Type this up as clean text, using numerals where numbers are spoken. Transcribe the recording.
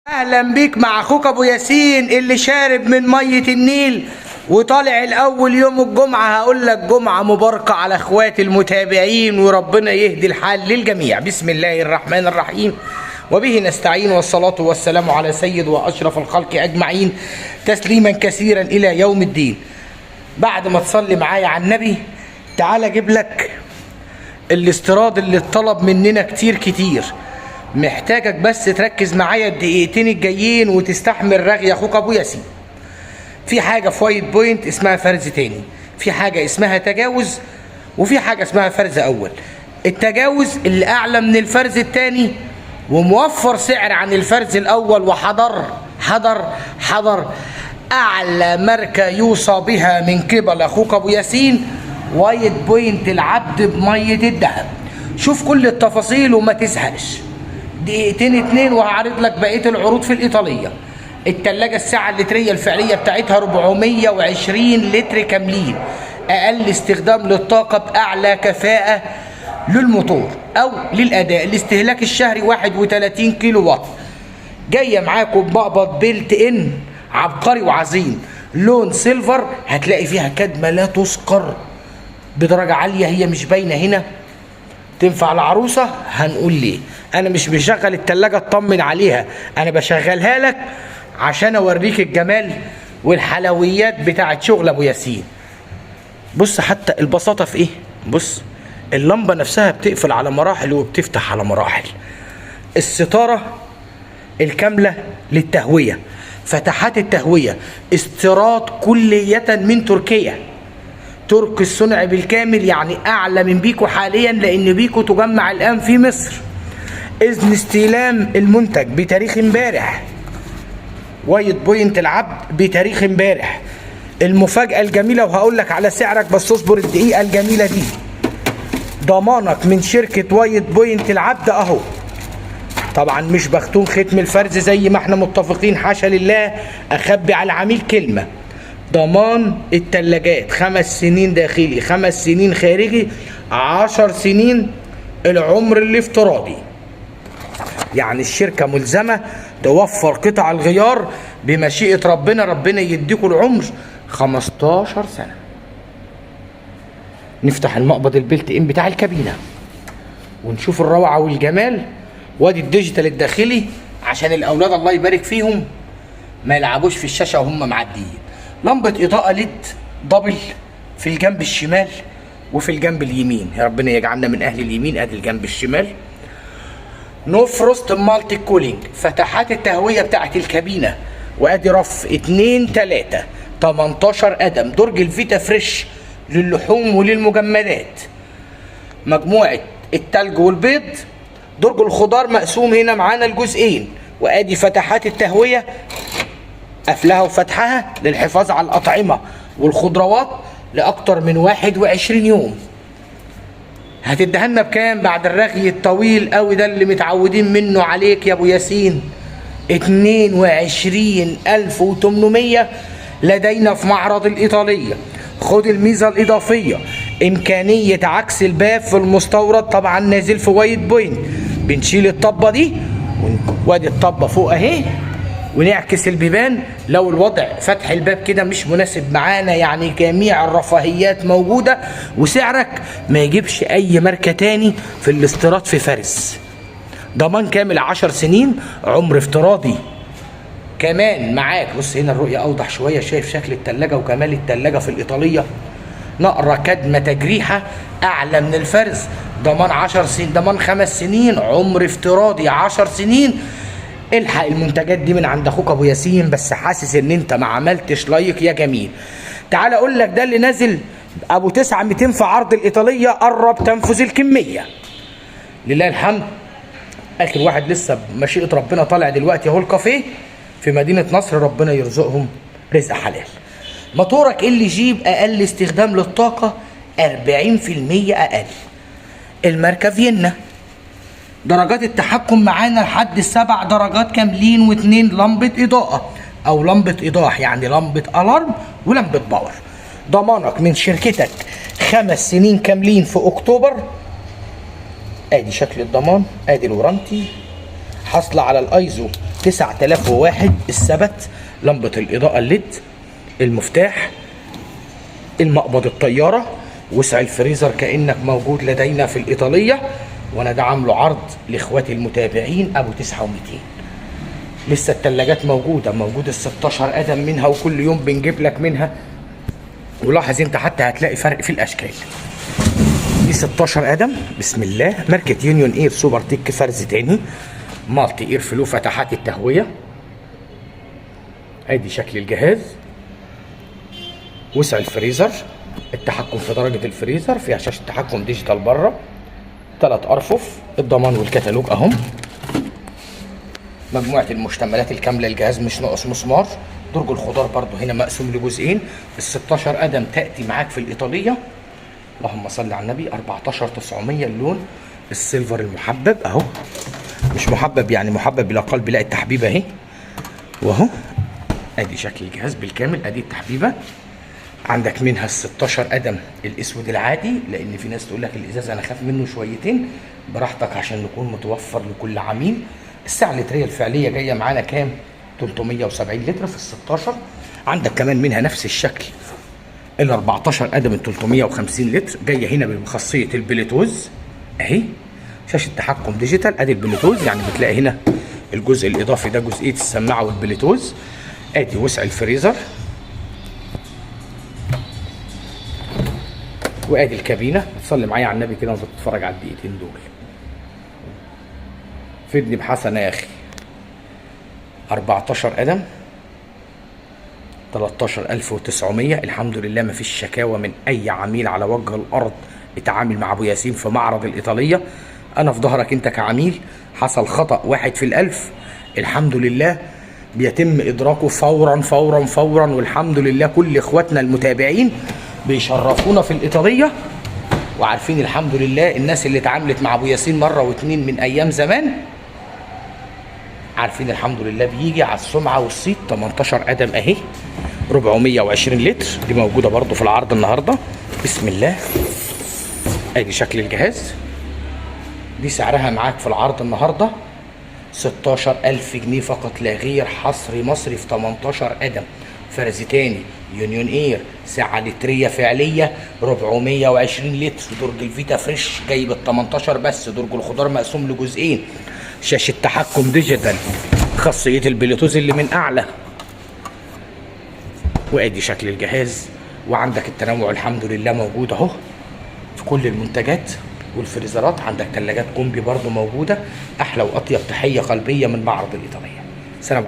اهلا بيك مع اخوك ابو ياسين اللي شارب من مية النيل وطالع الاول يوم الجمعة. هقول لك جمعه مباركة على اخواتي المتابعين، وربنا يهدي الحال للجميع. بسم الله الرحمن الرحيم وبه نستعين، والصلاة والسلام على سيد واشرف الخلق اجمعين، تسليما كثيرا الى يوم الدين. بعد ما تصلي معايا على النبي، تعال اجيب لك الاستيراد اللي اتطلب مننا كتير كتير. محتاجك بس تركز معايا الدقيقتين الجايين وتستحمل رغي اخوك ابو ياسين. في حاجة في وايت بوينت اسمها فرز تاني، في حاجة اسمها تجاوز، وفي حاجة اسمها فرز اول. التجاوز اللي اعلى من الفرز التاني وموفر سعر عن الفرز الاول، وحضر حضر حضر اعلى ماركة يوصى بها من قبل اخوك ابو ياسين، وايت بوينت العبد بميه الذهب. شوف كل التفاصيل وما تزهقش، دقيقتين اتنين وهعرض لك بقية العروض في الايطالية. التلاجة السعة اللتريه الفعلية بتاعتها 420 لتر كاملين، اقل استخدام للطاقة باعلى كفاءة للموتور او للاداء. الاستهلاك الشهري 31 كيلو وات. جاية معاكم بمقبض built in عبقري وعظيم، لون silver، هتلاقي فيها كدمه لا تذكر بدرجة عاليه، هي مش باينة هنا. تنفع العروسة؟ هنقول ليه. انا مش مشغل التلاجة اطمن عليها، انا بشغلها لك عشان اوريك الجمال والحلويات بتاعت شغل ابو ياسين. بص حتى البساطة في ايه، بص اللمبة نفسها بتقفل على مراحل وبتفتح على مراحل. الستارة الكاملة للتهويه، فتحات التهويه، استيراد كليه من تركيا، ترك الصنع بالكامل، يعني اعلى من بيكو حاليا لان بيكو تجمع الان في مصر. اذن استلام المنتج بتاريخ امبارح، وايت بوينت العبد بتاريخ امبارح. المفاجأة الجميلة، وهقول لك على سعرك بس اصبر الدقيقة الجميلة دي. ضمانك من شركة وايت بوينت العبد اهو، طبعا مش بختوم ختم الفرز زي ما احنا متفقين، حاشا لله اخبي على العميل كلمة. ضمان التلاجات 5 سنين داخلي، 5 سنين خارجي، 10 سنين العمر الافتراضي. يعني الشركة ملزمة توفر قطع الغيار بمشيئة ربنا، ربنا يديكم العمر 15 سنة. نفتح المقبض ال built in بتاع الكابينة ونشوف الروعة والجمال. وادي ال digital الداخلي عشان الاولاد الله يبارك فيهم ما يلعبوش في الشاشة وهم معديين. لمبة اضاءة LED double في الجنب الشمال وفي الجنب اليمين، يا ربنا يجعلنا من اهل اليمين. ادي الجنب الشمال، no frost multi cooling، فتحات التهوية بتاعت الكابينة، وادي رف 2 3 18 قدم، درج الفيتا فريش للحوم وللمجمدات، مجموعة التلج والبيض، درج الخضار مقسوم هنا معانا الجزئين، وادي فتحات التهوية قفلها وفتحها للحفاظ على الأطعمة والخضروات لأكتر من 21 يوم. هتديها لنا بكام بعد الرغي الطويل قوي ده اللي متعودين منه عليك يا ابو ياسين؟ 22,800 لدينا في معرض الإيطالية. خد الميزة الإضافية، إمكانية عكس الباب في المستورد، طبعا نازل في وايت بوينت. بنشيل الطبة دي، وادي الطبة فوق اهي، ونعكس البيبان لو الوضع فتح الباب كده مش مناسب معانا. يعني جميع الرفاهيات موجودة، وسعرك ما يجيبش اي ماركة تاني في الاستيراد في فرز. ضمان كامل 10 سنين عمر افتراضي كمان معاك. بص هنا الرؤية أوضح شوية، شايف شكل التلاجة وجمال التلاجة في الإيطالية؟ نقرة كدمة تجريحة أعلى من الفرز، ضمان 10 سنين، ضمان 5 سنين، عمر افتراضي 10 سنين. الحق المنتجات دي من عند اخوك ابو ياسين. بس حاسس ان انت ما عملتش like يا جميل. تعال اقول لك ده اللي نازل ابو 9 200 في عرض الايطاليه، قرب تنفذ الكمية لله الحمد. اخر واحد لسه بمشيئة ربنا طالع دلوقتي اهو، الكافيه في مدينة نصر، ربنا يرزقهم رزق حلال. موتورك LG باقل استخدام للطاقة 40% اقل. الماركة فيينا. درجات التحكم معانا لحد السبع درجات كاملين، واتنين لمبة إضاءة أو لمبة إيضاح، يعني لمبة alarm ولمبة power. ضمانك من شركتك 5 سنين كاملين في أكتوبر. ادي شكل الضمان، ادي ال warranty، حاصلة على الايزو 9001. 9001 الثبت، لمبة الاضاءة ال LED، المفتاح، المقبض الطيارة، وسع الفريزر كأنك موجود لدينا في الإيطالية. وانا ده عامله عرض لاخواتي المتابعين ابو 9200. لسه التلاجات موجودة، موجود ال 16 قدم منها، وكل يوم بنجيب لك منها. ولاحظ انت حتى هتلاقي فرق في الاشكال. دي 16 قدم، بسم الله، ماركة يونيون اير سوبر تك، فرز تاني، multi air flow، فتحات التهوية. ادي شكل الجهاز، وسع الفريزر، التحكم في درجة الفريزر، فيها شاشة تحكم digital بره، 3 ارفف، الضمان والكتالوج اهم، مجموعة المشتملات الكاملة. الجهاز مش ناقص مسمار. درج الخضار برضو هنا مقسوم لجزئين. ال 16 قدم تأتي معاك في الإيطالية، اللهم صل على النبي، 14900. اللون ال silver المحبب اهو، مش محبب يعني محبب الى قلب، لا التحبيبة اهي. واهو ادي شكل الجهاز بالكامل، ادي التحبيبة. عندك منها ال 16 قدم الاسود العادي، لان في ناس تقول لك الازاز انا خاف منه شويتين. براحتك عشان نكون متوفر لكل عميل. السعة اللتريه الفعلية جاية معانا كام؟ 370 لتر في ال 16. عندك كمان منها نفس الشكل ال 14 قدم ال 350 لتر، جاية هنا بخاصيه البلوتوز اهي، شاشة تحكم digital. ادي البلوتوز، يعني بتلاقي هنا الجزء الاضافي ده جزئية السماعة والبلوتوز. ادي وسع الفريزر، وادي الكابينه. تصلي معايا على النبي كده وانت بتتفرج على الدقيقتين دول، فدني بحسنه يا اخي. 14 قدم 13900. الحمد لله ما فيش شكاوى من اي عميل على وجه الارض اتعامل مع ابو ياسين في معرض الايطالية. انا في ظهرك انت كعميل، حصل خطأ 1 في 1000، الحمد لله بيتم ادراكه فورا فورا فورا. والحمد لله كل اخواتنا المتابعين بيشرفونا في الايطالية، وعارفين الحمد لله الناس اللي اتعاملت مع ابو ياسين مرة واتنين من ايام زمان، عارفين الحمد لله بيجي على السمعة والصيت. 18 قدم اهي، 420 لتر، دي موجودة برضو في العرض النهارده. بسم الله، ادي شكل الجهاز. دي سعرها معاك في العرض النهارده 16000 جنيه فقط لا غير، حصري مصري في 18 قدم، فرز تاني، يونيون اير، سعة لترية فعلية 420 لتر، درج الفيتا فريش جايب ال 18 بس، درج الخضار مقسوم لجزئين، شاشة تحكم digital، خاصية البلوتوز اللي من اعلى. وادي شكل الجهاز. وعندك التنوع الحمد لله موجود اهو في كل المنتجات والفريزرات. عندك ثلاجات كومبي برضو موجودة. احلى واطيب تحية قلبية من معرض الايطالية. سلام عليكم.